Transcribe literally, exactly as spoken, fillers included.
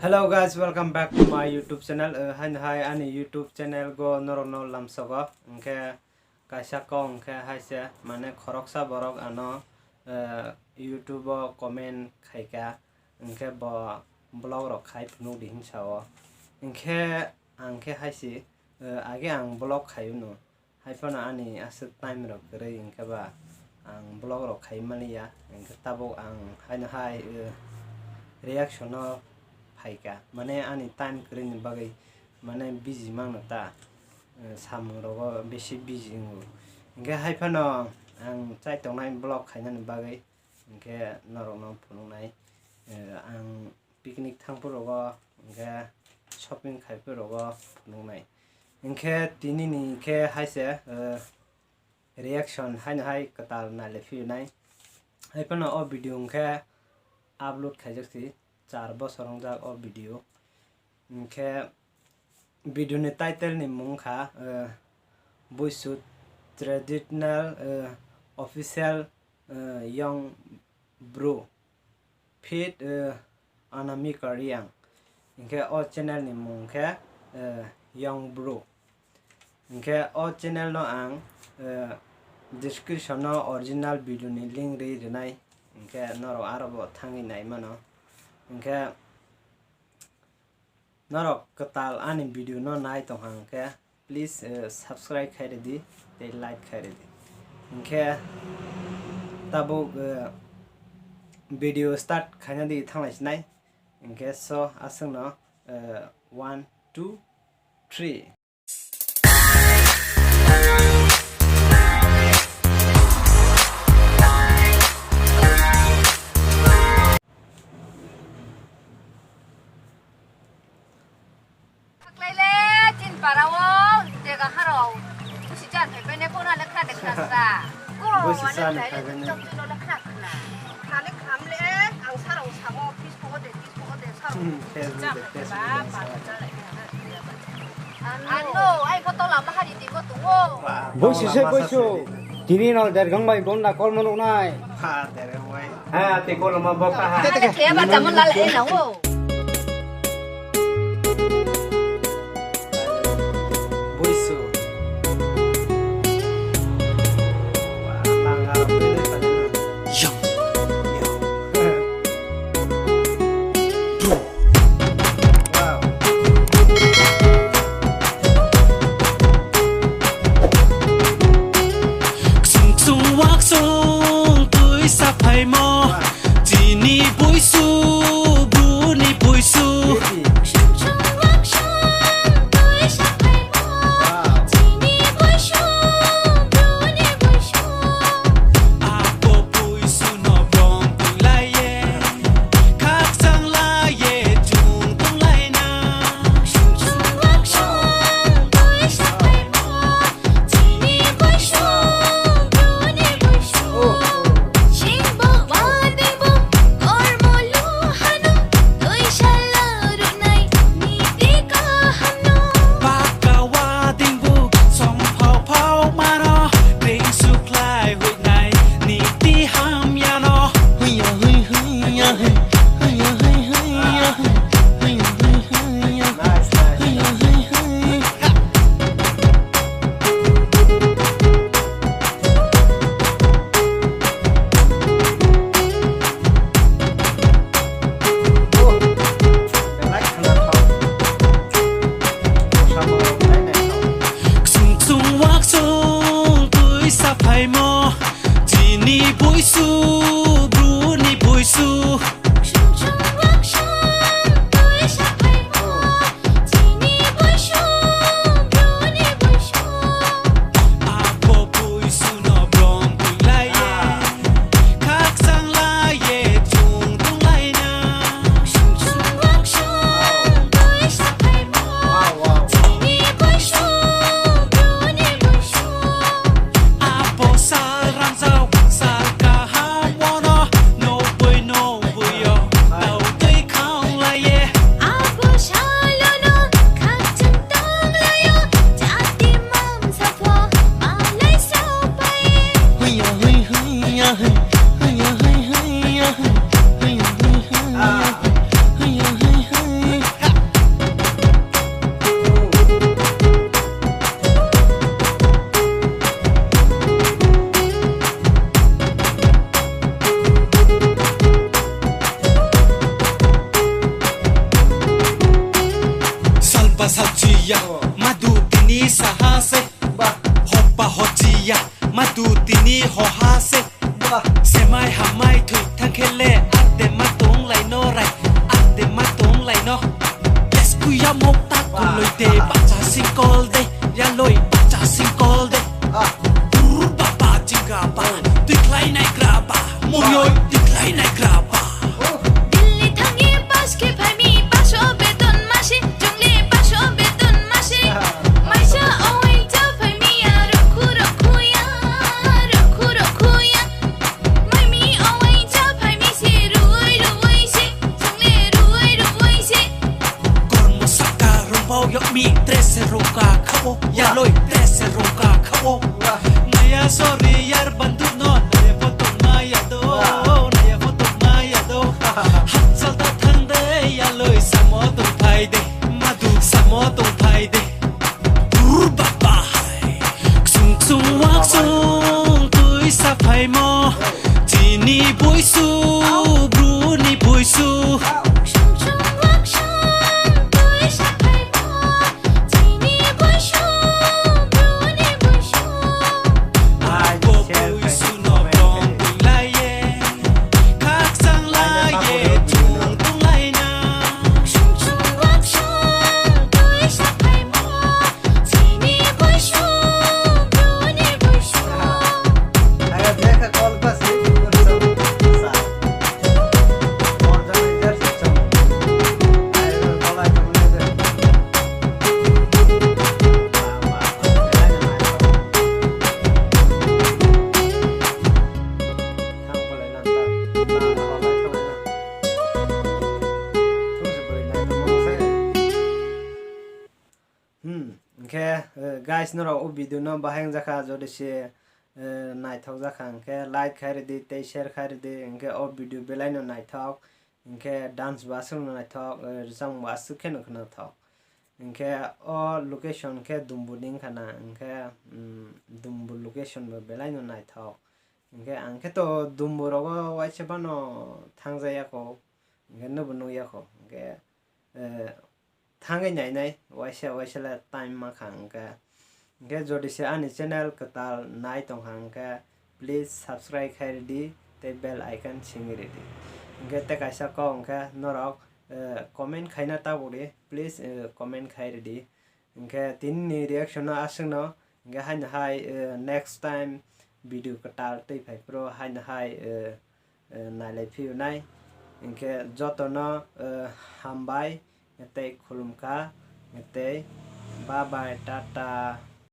Hello guys, welcome back to my YouTube channel. Uh, hai hai ani YouTube channel go norok no lamsogo. Hwnkhe kaisa kok hwnkhe hai se mane khoroksa borok ano, uh, YouTube o comment khaika, hwnkhe bo vlog rok khai phunuk di hinsa o. Hwnkhe ang khe hai se, uh, age ang vlog khai uno. Hai phano ani aswk time rok kwrwi hwnkhe ba ang vlog rok khai maliya, hwnkhe tabuk ang haino hai, eh, reaction no phaikha, mane ani time kwrwini bagwi mane busy mangno ta, eh, samung rogo bisi busy wngo, hwnkhe hai phano ang chai tongnai vlog khainani bagwi hwnkhe norokno phunuknai, eh, ang picnic thangphuru rogo, hwnkhe shopping khaiphuru rogo phunuknai. Hwnkhe tinini khe hai se, eh, reaction haino hai kwtal nailai phiyunai. Hai phano o video hwnkhe upload khaijak si, char bosor wngjak o video. Hwnkhe video ni title ni mung kha, eh, Buisu Traditional, eh, Official, eh, Young Bru. Feat, eh, Anamika Reang. Hwnkhe o channel ni mung khe, eh, Young Bru. Hwnkhe o channel no ang, eh, description o original video ni link ri rinai. Hwnkhe norok aro bo thangwi nai mano. Hwnkhe norok kwtal ani video no nai tong hang khe, please, eh, subscribe khai ridi tei like khai ridi. Hwnkhe tabuk, eh, video start khaina di thanglai sinai. Hwnkhe so aswkno, eh, one, two, three. Khlaile, chin parao, jega harao. Busi chan phaibai ne, phone le khna de khna sa. Busi chan phaibai ne. Khna le kham le, ang sarao samo, office phogo de, office phogo de, sarao. Hmm, Facebook de, Facebook de, sarao. Ano, ai photo lama hari di mo tu wo. Busi se buisu. Tini no dergang bai gonda kol manuk nai. Ha, dergang bai. Ha, tei koloma bo kaha. Ada kaya baca mo lal eh na wo. Buisu. Yang. Yang. Bro. Wow. Ksung ksung waksung twi saphaimo. Wow. Chini buisu bruni Salchiya, madu tini saha se. Hoppa hochiya, madu tini hoha se. Semai hamai thui thangkhele, ate ma tong lai no rai, ate ma tong lai no. Yes, kuya mok ta kuloi de, bacha singkol de, yaloi bacha singkol de. Dur baba jinga ba, tikhlai nai gra ba, moyoi tikhlai nai gra ba. Delhi thangwi pass khe phaimi, pass o beton masi, chwngle pass o beton masi. Maisa owai cha phaimi ya, rokhu rokhu ya, rokhu rokhu ya. Maimi owai cha phaimi se, ruwai ruwai se, chwngle ruwai ruwai se. Kormo saka rwbao yokmi, dress rwka khabo, yaloi dress rwka khabo. Naya sorry yar bandu no, naya photo maya do, naya photo maya do. Hapsal ta thang de, yaloi samo tong phai de, madu samo tong phai de. Dur baba hai, ksung ksung wak sung tui sa phai mo. Chini buisu, bruni buisu. Ksung ksung wak sung tui sa phai mo. Chini buisu, bruni buisu. Ai, bo share buisu khai, no comment tong khai. Tong lai ye, khakchang lai ye, chung tong lai na. Ksung ksung wak sung tui sa phai mo. Chini buisu, bruni buisu. Ayo, dekha call pa si, sa. Call jam ni jar si cham. Ayo, call ai cham ni jar. Thang palai lang ta. Thang palai lang. Thung si bwrwi nai tongmo se. Hmm, hwnkhe, eh, guys, norok o video no bahai wngjakha, jodi se, eh, naithok jakha, hwnkhe like khai rwdi tei share khai rwdi, hwnkhe o video belai no naithok, hwnkhe dance bo aswk no naithok, eh, rwchapmung bo aswk khe no khwnathok. Hwnkhe o location khe Dumbu ni wngkha na, hwnkhe, mm, Dumbu location bo belai no naithok. Hwnkhe ang khe to Dumbu rogo waisa phano thangjaya kho, hwnkhe nobo nukya kho, hwnkhe, eh, thangwi nainai, waisa waisa le time ma kha hwnkhe. Hwnkhe jodi se ani channel kwtal nai tongkha hwnkhe, please subscribe khai rwdi tei bell icon singwi rwdi. Hwnkhe tei kaisa kok hwnkhe norok, eh, comment khaina tabukdi, please, eh, comment khai rwdi. Hwnkhe tinini reaction no aswkno, hwnkhe haino hai, eh, next time video kwtal twi phai phuru haino hai, eh, eh, nailai phiyunai. Hwnkhe jotono, eh, hambai tei khulumkha tei bye bye, tata.